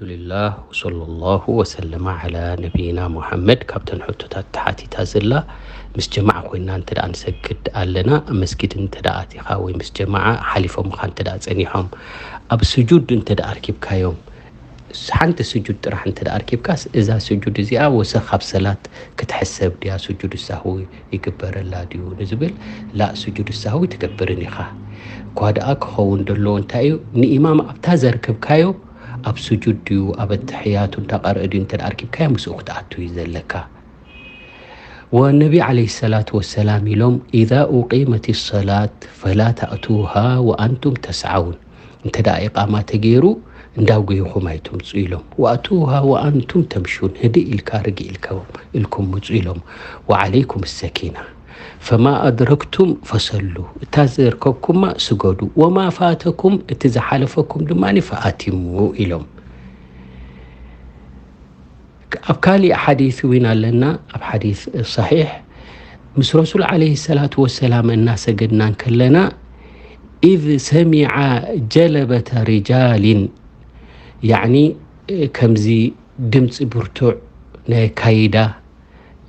ኣልሓምዱሊላህ ወሰለላሁ ወሰለመ ዓላ ነቢይና ሙሓመድ። ካብተን ሕቶታት ተሓቲታ ዘላ፣ ምስ ጀማዓ ኮይና እንተ ደኣ ንሰግድ ኣለና፣ ኣብ መስጊድ እንተ ደኣ ኣቲኻ ወይ ምስ ጀማዓ ሓሊፎምኻ እንተ ደኣ ጸኒሖም፣ ኣብ ስጁድ እንተ ደኣ ኣርኪብካዮም፣ ሓንቲ ስጁድ ጥራሕ እንተ ደኣ ኣርኪብካስ፣ እዛ ስጁድ እዚኣ ወሰኽ ኣብ ሰላት ክትሕሰብ ድያ? ስጁድ ሳህዊ ይግበረላ ድዩ ንዝብል፣ ላእ፣ ስጁድ ሳህዊ ትገብርን ኢኻ። እኳ ደኣ ክኸውን ደለዎ እንታይ እዩ? ንኢማም ኣብታ ዘርክብካዮ ኣብ ስጁድ ድዩ፣ ኣብ ኣተሕያቱ እንዳቐርአ ድዩ እንተ ኣርኪብካዮ ምስኡ ክትኣቱ እዩ ዘለካ። ወነቢ ዓለይሂ ሰላቱ ወሰላም ኢሎም፣ "ኢዛ ኡቂመት ሰላት ፈላ ተእቱሃ ወኣንቱም ተስዓውን።" እንተ ደኣ ኢቓማ ተገይሩ እንዳጎይኹም ኣይትምጹ ኢሎም። "ወኣቱሃ ወኣንቱም ተምሹን፣ ህድእ ኢልካ ርግእ ኢልካ ኢልኩም ምጹ" ኢሎም። "ወዓለይኩም ሰኪና፣ ፈማ ኣድረክቱም ፈሰሉ፣ እታ ዘርከብኩማ ስገዱ፣ ወማ ፋተኩም፣ እቲ ዝሓለፈኩም ድማ ፈኣቲሙ" ኢሎም። ኣብ ካሊእ ሓዲስ እውን ኣለና፣ ኣብ ሓዲስ ሰሒሕ ምስ ረሱል ዓለይሂ ሰላቱ ወሰላም እናሰገድና እንከለና፣ "ኢዝ ሰሚዓ ጀለበተ ሪጃሊን"፣ ያዕኒ ከምዚ ድምፂ ብርቱዕ ናይ ካይዳ፣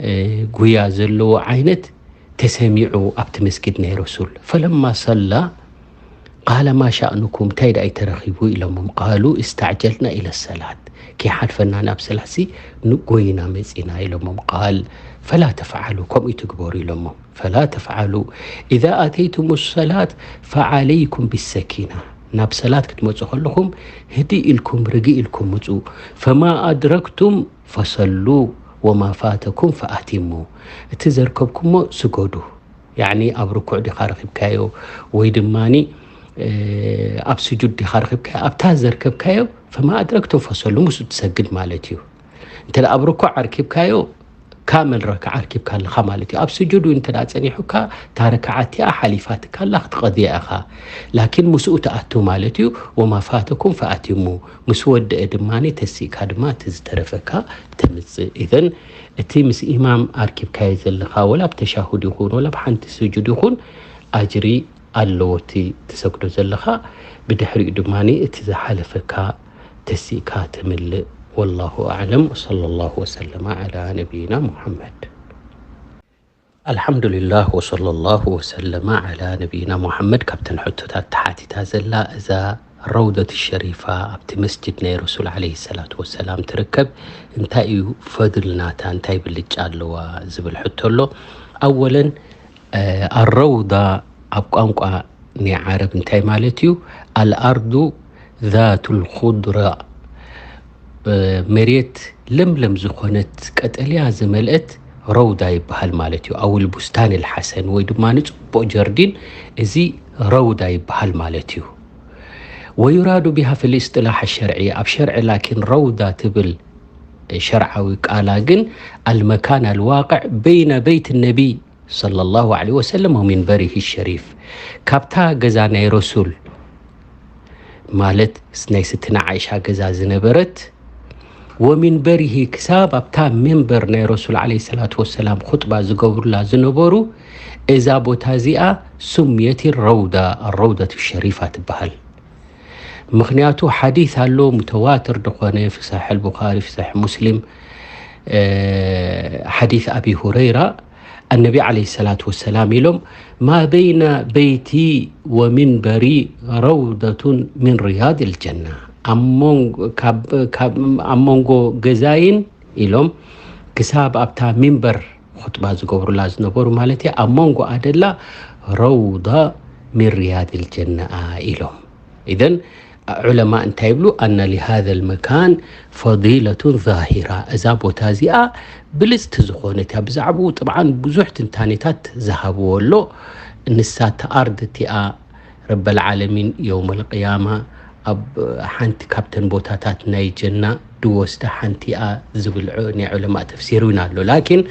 እ፣ ጉያ ዘለዎ ዓይነት ተሰሚዑ ኣብቲ መስጊድ ናይ ረሱል። ፈለማ ሰላ ቃለ፣ "ማ ሻእኑኩም፣ እንታይ ደኣ እዩ ተረኺቡ?" ኢሎሞም። ቃሉ፣ "እስተዕጀልና ኢለ ሰላት፣ ከይሓልፈና ናብ ሰላሲ ንጎይና መጺና" ኢሎሞም። ቃል፣ "ፈላ ተፍዓሉ፣ ከምኡ ትግበሩ" ኢሎሞም። "ፈላ ተፍዓሉ፣ ኢዛ ኣተይቱም ሰላት ፈዓለይኩም ብሰኪና፣ ናብ ሰላት ክትመጹ ከለኹም ህድእ ኢልኩም ርግእ ኢልኩም ምጹ። ፈማ ኣድረክቱም ፈሰሉ፣ ወማ ፋተኩም ፈኣቲሙ፣ እቲ ዘርከብኩሞ ስገዱ።" ያዕኒ ኣብ ርኩዕ ዲኻ ረኺብካዮ ወይ ድማኒ፣ እ፣ ኣብ ስጁድ ዲኻ ረኺብካዮ፣ ኣብታ ዘርከብካዮ፣ "ፈማ ኣድረክቱም ፈሰሉ" ምስኡ ትሰግድ ማለት እዩ። እንተ ደኣ ኣብ ርኩዕ ኣርኪብካዮ፣ ካመል ረክዓ ኣርኪብካ ኣለኻ ማለት እዩ። ኣብ ስጁድ እውን እንተ ደኣ ጸኒሑካ፣ እታ ረክዓ እቲኣ ሓሊፋትካ ኣላ፣ ክትቐድያ ኢኻ። ላኪን ምስኡ ትኣቱ ማለት እዩ። "ወማ ፋተኩም ፈኣቲሙ"፣ ምስ ወደአ ድማኒ ተሲእካ ድማ እቲ ዝተረፈካ ተምጽእ። ኢዘን እቲ ምስ ኢማም ኣርኪብካዮ ዘለኻ፣ ወላ ኣብ ተሻሁድ ይኹን፣ ወላ ኣብ ሓንቲ ስጁድ ይኹን፣ ኣጅሪ ኣለዎ እቲ ትሰግዶ ዘለኻ። ብድሕሪኡ ድማ እቲ ዝሓለፈካ ተሲእካ ትምልእ። ወላሁ ኣዕለም። ወሰለላሁ ወሰለመ ዓላ ነቢይና ሙሓመድ። ኣልሓምዱሊላህ ወሰለላሁ ወሰለመ ዓላ ነቢይና ሙሓመድ። ካብተን ሕቶታት ተሓቲታ ዘላ እዛ ረውደት ሸሪፋ ኣብቲ መስጅድ ናይ ረሱል ዓለይሂ ሰላቱ ወሰላም ትርከብ። እንታይ እዩ ፈድል ናታ? እንታይ ብልጫ ኣለዋ? ዝብል ሕቶ ኣሎ። ኣወለን፣ እ፣ ኣረውዳ ኣብ ቋንቋ ናይ ዓረብ እንታይ ማለት እዩ? ኣልኣርዱ ዛቱል ኹድራ፣ እ፣ መሬት ለምለም ዝኾነት ቀጠልያ ዝመልአት ረውዳ ይበሃል ማለት እዩ። ኣውል ቡስታን ልሓሰን ወይ ድማ ንጽቡቕ ጀርዲን፣ እዚ ረውዳ ይበሃል ማለት እዩ። ወዩራዱ ቢሃ ፊል ኢስጢላሕ ሸርዒ፣ ኣብ ሸርዒ ላኪን ረውዳ ትብል ሸርዓዊ ቃላ ግን ኣልመካን ኣልዋቅዕ በይነ በይት ነቢይ ሰለላሁ ዐለይሂ ወሰለም ወሚንበሪሂ ሸሪፍ፣ ካብታ ገዛ ናይ ረሱል ማለት ናይ ስትና ዓይሻ ገዛ ዝነበረት፣ ወሚንበሪሂ ክሳብ ኣብታ ሚንበር ናይ ረሱል ዐለይሂ ሰላቱ ወሰላም ኹጥባ ዝገብሩላ ዝነበሩ፣ እዛ ቦታ እዚኣ ሱምየት ረውዳ፣ ረውደቱ ሸሪፋ ትበሃል። ምኽንያቱ ሓዲስ ኣሎ ሙተዋትር ዝኾነ፣ ፍሰሕ ኣልቡኻሪ፣ ፍሰሕ ሙስሊም፣ እ፣ ሓዲስ ኣቢ ሁረይራ፣ ኣነቢ ዓለይሂ ሰላቱ ወሰላም ኢሎም፣ "ማ በይነ በይቲ ወሚንበሪ ረውደቱን ሚን ሪያድ ልጀና።" ኣብ መንጎ፣ ካብ፣ ካብ፣ ኣብ መንጎ ገዛይን ኢሎም ክሳብ ኣብታ ሚንበር ኹጥባ ዝገብሩላ ዝነበሩ ማለት እያ፣ ኣብ መንጎኣ ደላ ረውዳ ሚን ሪያድ ልጀና ኢሎም። ኢዘን ዑለማ እንታይ ይብሉ? ኣነ ሊሃዘ ልመካን ፈዲለቱን ዛሂራ፣ እዛ ቦታ እዚኣ ብልጽቲ ዝኾነት እያ። ብዛዕባኡ ጥብዓን ብዙሕ ትንታኔታት ዝሃብዎ ኣሎ። ንሳ እታ ኣርድ እቲኣ ረበል ዓለሚን የውመል ቅያማ ኣብ ሓንቲ ካብተን ቦታታት ናይ ጀና ድወስዳ ሓንቲ እያ ዝብል ዑ-፣ ናይ ዑለማ ተፍሲር እውን ኣሎ። ላኪን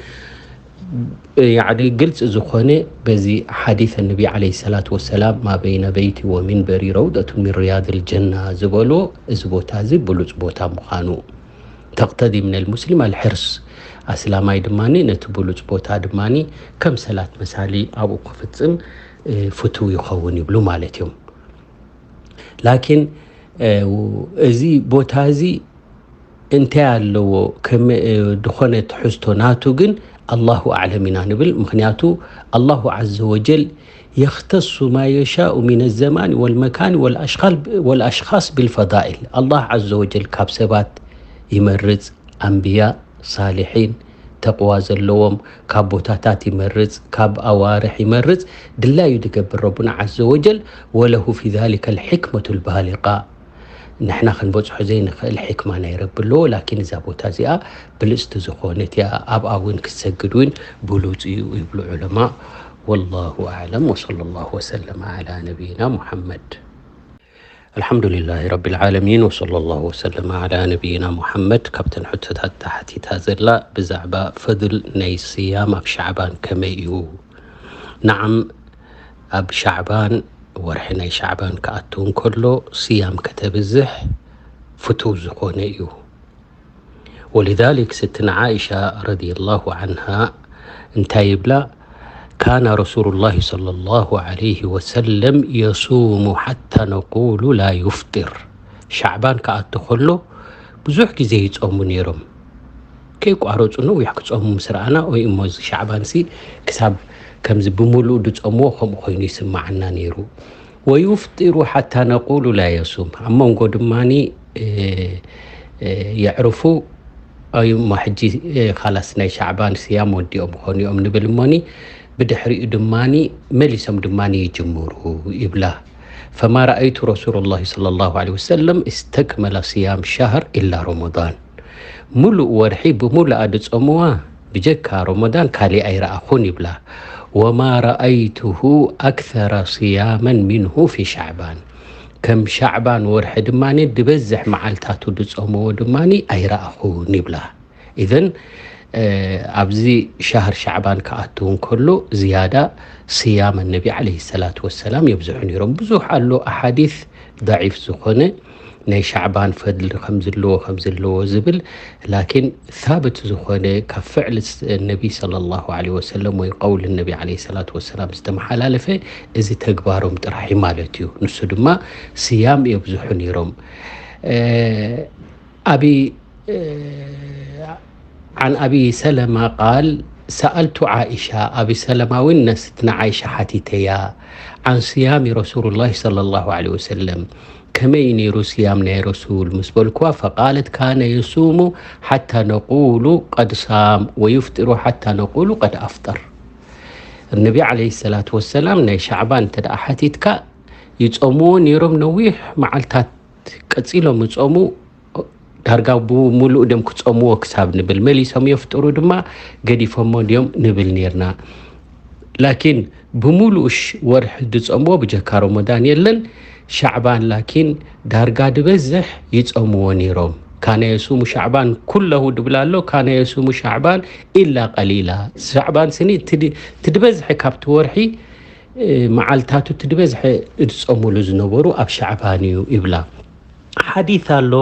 ያዕኒ ግልጽ ዝኾነ በዚ ሓዲስ ነቢ ዓለይሂ ሰላቱ ወሰላም፣ "ማ በይነ በይቲ ወሚንበሪ ረውደቱ ሚን ሪያድል ጀና" ዝበሎ፣ እዚ ቦታ እዚ ብሉጽ ቦታ ምዃኑ፣ ተቅተዲ ሚነል ሙስሊም ኣልሕርስ፣ ኣስላማይ ድማ ነቲ ብሉጽ ቦታ ድማ ከም ሰላት መሳሊ ኣብኡ ክፍጽም፣ እ፣ ፍቱው ይኸውን ይብሉ ማለት እዮም። ላኪን፣ እ፣ እዚ ቦታ እዚ እንታይ ኣለዎ ከመ-፣ ዝኾነ ትሕዝቶ ናቱ ግን ኣላሁ ኣዕለም ኢና ንብል። ምኽንያቱ ኣላሁ ዓዘ ወጀል የኽተሱ ማ የሻኡ ሚነ ዘማን ወልመካን ወልኣሽኻል-፣ ወልኣሽኻስ ቢልፈዳኢል። ኣላህ ዓዘ ወጀል ካብ ሰባት ይመርጽ፣ ኣንብያ፣ ሳልሒን፣ ተቕዋ ዘለዎም፣ ካብ ቦታታት ይመርጽ፣ ካብ ኣዋርሕ ይመርጽ፣ ድላዩ ዝገብር ረቡና ዓዘ ወጀል። ወለሁ ፊ ዛሊከ ልሕክመቱ ልባሊቃ። ንሕና ክንበጽሖ ዘይንኽእል ሕክማ ናይ ረቢ ኣለዎ። ላኪን እዛ ቦታ እዚኣ ብልጽቲ ዝኾነት እያ። ኣብኣ እውን ክትሰግድ እውን ብሉጽ እዩ ይብሉ ዑለማ። ወላሁ ኣዕለም። ወሰለ ላሁ ወሰለም ዓላ ነቢይና ሙሐመድ። ኣልሓምዱሊላሂ ረቢል ዓለሚን። ወሰለ ላሁ ወሰለም ዓላ ነቢይና ሙሐመድ። ካብተን ሕቶታት ተሓቲታ ዘላ ብዛዕባ ፈድል ናይ ስያም ኣብ ሻዕባን ከመይ እዩ? ነዓም፣ ኣብ ሻዕባን፣ ወርሒ ናይ ሻዕባን ክኣቱ እንከሎ ስያም ከተብዝሕ ፍቱው ዝኾነ እዩ። ወሊዛሊክ ስትና ዓኢሻ ረዲየላሁ ዓንሃ እንታይ ይብላ? ካነ ረሱሉላሂ ሰለላሁ ዓለይሂ ወሰለም የሱሙ ሓታ ነቁሉ ላ ዩፍጢር። ሻዕባን ክኣቱ ከሎ ብዙሕ ግዜ ይጾሙ ነይሮም። ከይቋረጹ ነዊሕ ክጾሙ ምስ ረኣና፣ ወይ እሞ እዚ ሻዕባንሲ ክሳብ ከምዚ ብምሉኡ ድጾምዎ ከምኡ ኮይኑ ይስምዓና ነይሩ። ወዩፍጢሩ ሓታ ነቁሉ ላ የሱም። ኣብ መንጎ ድማኒ፣ እ፣ እ፣ የዕርፉ። ኣዩ እሞ ሕጂ፣ እ፣ ካላስ ናይ ሻዕባን ስያም ወዲኦም ክኾኑ እዮም ንብል እሞኒ፣ ብድሕሪኡ ድማኒ መሊሶም ድማኒ ይጅምሩ ይብላ። ፈማ ረኣይቱ ረሱሉላሂ ሰለላሁ ዐለይሂ ወሰለም እስተክመለ ስያም ሸህር ኢላ ረመዳን። ሙሉእ ወርሒ ብሙሉኣ ድጾምዋ ብጀካ ረመዳን ካሊእ ኣይረኣኹን ይብላ። ወማ ረኣይቱሁ ኣክሰረ ስያመን ሚንሁ ፊ ሻዕባን። ከም ሻዕባን ወርሒ ድማኒ ድበዝሕ መዓልታቱ ድጾምዎ ድማኒ ኣይረኣኹን ይብላ። ኢዘን፣ እ፣ ኣብዚ ሻህር ሻዕባን ክኣቱ እንከሎ ዝያዳ ስያም ነቢ ዓለይሂ ሰላቱ ወሰላም የብዝሑ ነይሮም። ብዙሕ ኣሎ ኣሓዲስ ደዒፍ ዝኾነ ናይ ሻዕባን ፈድሊ ከም ዝለዎ፣ ከም ዘለዎ ዝብል፣ ላኪን ሳብት ዝኾነ ካብ ፍዕሊ ስ-፣ ነቢ ሰለላሁ ዐለይሂ ወሰለም ወይ ቀውሊ ነቢ ዐለይሂ ሰላቱ ወሰላም ዝተመሓላለፈ እዚ ተግባሮም ጥራሕ እዩ ማለት እዩ። ንሱ ድማ ስያም የብዝሑ ነይሮም። እ፣ ኣቢ عن أبي سلمة قال سألت عائشة، ኣቢ ሰለማ እውን ነስትና ዓይሻ ሓቲተያ፣ عن صيام رسول الله صلى الله عليه وسلم، ከመይ ነይሩ ስያም ናይ ረሱል ምስ በልኩዋ፣ فقالت كان يصوم حتى نقول قد صام ويفطر حتى نقول قد أفطر። ነቢ ዓለይሂ ሰላቱ ወሰላም ናይ ሻዕባን እንተ ደኣ ሓቲትካ፣ ይጾምዎ ነይሮም ነዊሕ መዓልታት ቀጺሎም ይጾሙ፣ ዳርጋ ብምሉእ ድዮም ክጸምዎ ክሳብ ንብል፣ መሊሶም የፍጥሩ ድማ ገዲፎሞ ድዮም ንብል ኔርና። ላኪን ብምሉእ ሽ-፣ ወርሒ ዝጸምዎ ብጀካ ረመዳን የለን። ሻዕባን ላኪን ዳርጋ ድበዝሕ ይጸምዎ ኔሮም። ካነ የሱሙ ሻዕባን ኩለሁ ድብል ኣሎ፣ ካነ የሱሙ ሻዕባን ኢላ ቀሊላ። ሻዕባን ስኒ ትድ-፣ ትድበዝሐ ካብቲ ወርሒ፣ እ፣ መዓልታቱ ትድበዝሐ ዝጸምሉ ዝነበሩ ኣብ ሻዕባን እዩ ይብላ። ሓዲስ ኣሎ፣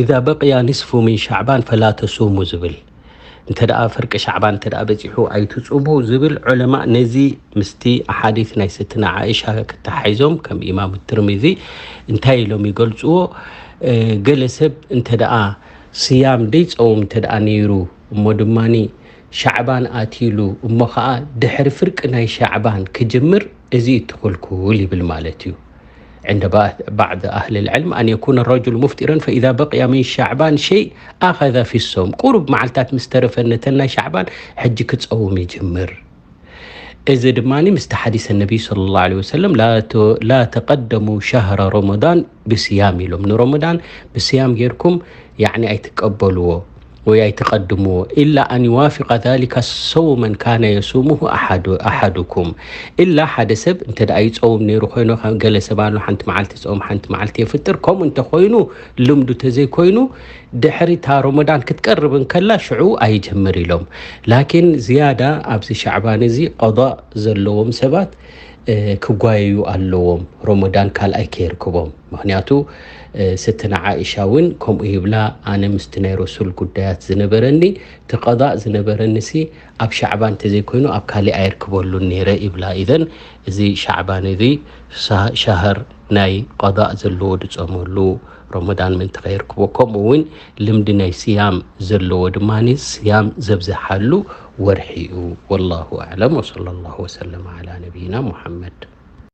"ኢዛ በቅያ ንስፉ ሚን ሻዕባን ፈላ ተሱሙ" ዝብል፣ እንተ ደኣ ፍርቂ ሻዕባን እንተ ደኣ በጺሑ ኣይትጹሙ ዝብል ዑለማእ ነዚ ምስቲ ኣሓዲስ ናይ ስትና ዓኢሻ ክተሓሒዞም፣ ከም ኢማም ትርሚዚ እንታይ ኢሎም ይገልጽዎ? እ፣ ገለ ሰብ እንተ ደኣ ስያም ደይጸውም እንተ ደኣ ነይሩ፣ እሞ ድማኒ ሻዕባን ኣትዩሉ፣ እሞ ኸኣ ድሕሪ ፍርቂ ናይ ሻዕባን ክጅምር፣ እዚ እዩ ትኽልኩል ይብል ማለት እዩ። عند بعض، بعض أهل العلم أن يكون الرجل مفطرا فإذا بقي من شعبان شيء أخذ في الصوم። ቁሩብ መዓልታት ምስ ተረፈ ነተን ናይ ሻዕባን ሕጂ ክጸውም ይጅምር። እዚ ድማ ምስቲ ሓዲስ ነቢ ሰለላሁ ዐለይሂ ወሰለም፣ "ላ ተ-፣ ላ ተቀደሙ ሸህረ ረመዳን ብስያም" ኢሎም። ንረመዳን ብስያም ጌርኩም፣ ያዕኒ፣ ኣይትቀበልዎ ወይ ኣይትቀድምዎ። "ኢላ ኣን ይዋፊቀ ዛሊከ ሰውመን ካነ የሱሙሁ ኣሓዱ-፣ ኣሓዱኩም።" ኢላ ሓደ ሰብ እንተ ደኣ ይጸውም ነይሩ ኮይኑ፣ ከም ገለ ሰብ ኣሎ፣ ሓንቲ መዓልቲ ጾም፣ ሓንቲ መዓልቲ የፍጥር። ከምኡ እንተ ኮይኑ፣ ልምዱ ተዘይኮይኑ፣ ድሕሪ እታ ረመዳን ክትቀርብ እንከላ ሽዑ ኣይጀምር ኢሎም። ላኪን ዝያዳ ኣብዚ ሻዕባን እዚ ቀዳእ ዘለዎም ሰባት፣ እ፣ ክጓየዩ ኣለዎም፣ ረመዳን ካልኣይ ከየርክቦም። ምክንያቱ ሰይድትና ዓኢሻ እውን ከምኡ ይብላ፣ ኣነ ምስቲ ናይ ረሱል ጉዳያት ዝነበረኒ፣ እቲ ቀዳእ ዝነበረኒ ሲ ኣብ ሻዕባን እንተዘይኮይኑ ኣብ ካሊእ ኣየርክበሉን ነይረ ይብላ። ኢዘን እዚ ሻዕባን እዚ ሻህር ናይ ቀዳእ ዘለዎ ድፀመሉ፣ ረመዳን ምእንቲ ከየርክቦ፣ ከምኡ እውን ልምዲ ናይ ስያም ዘለዎ ድማ ስያም ዘብዝሓሉ ወርሒ እዩ። ወላሁ ኣዕለም ወሰለ ላሁ ወሰለም ዓላ ነቢይና ሙሓመድ።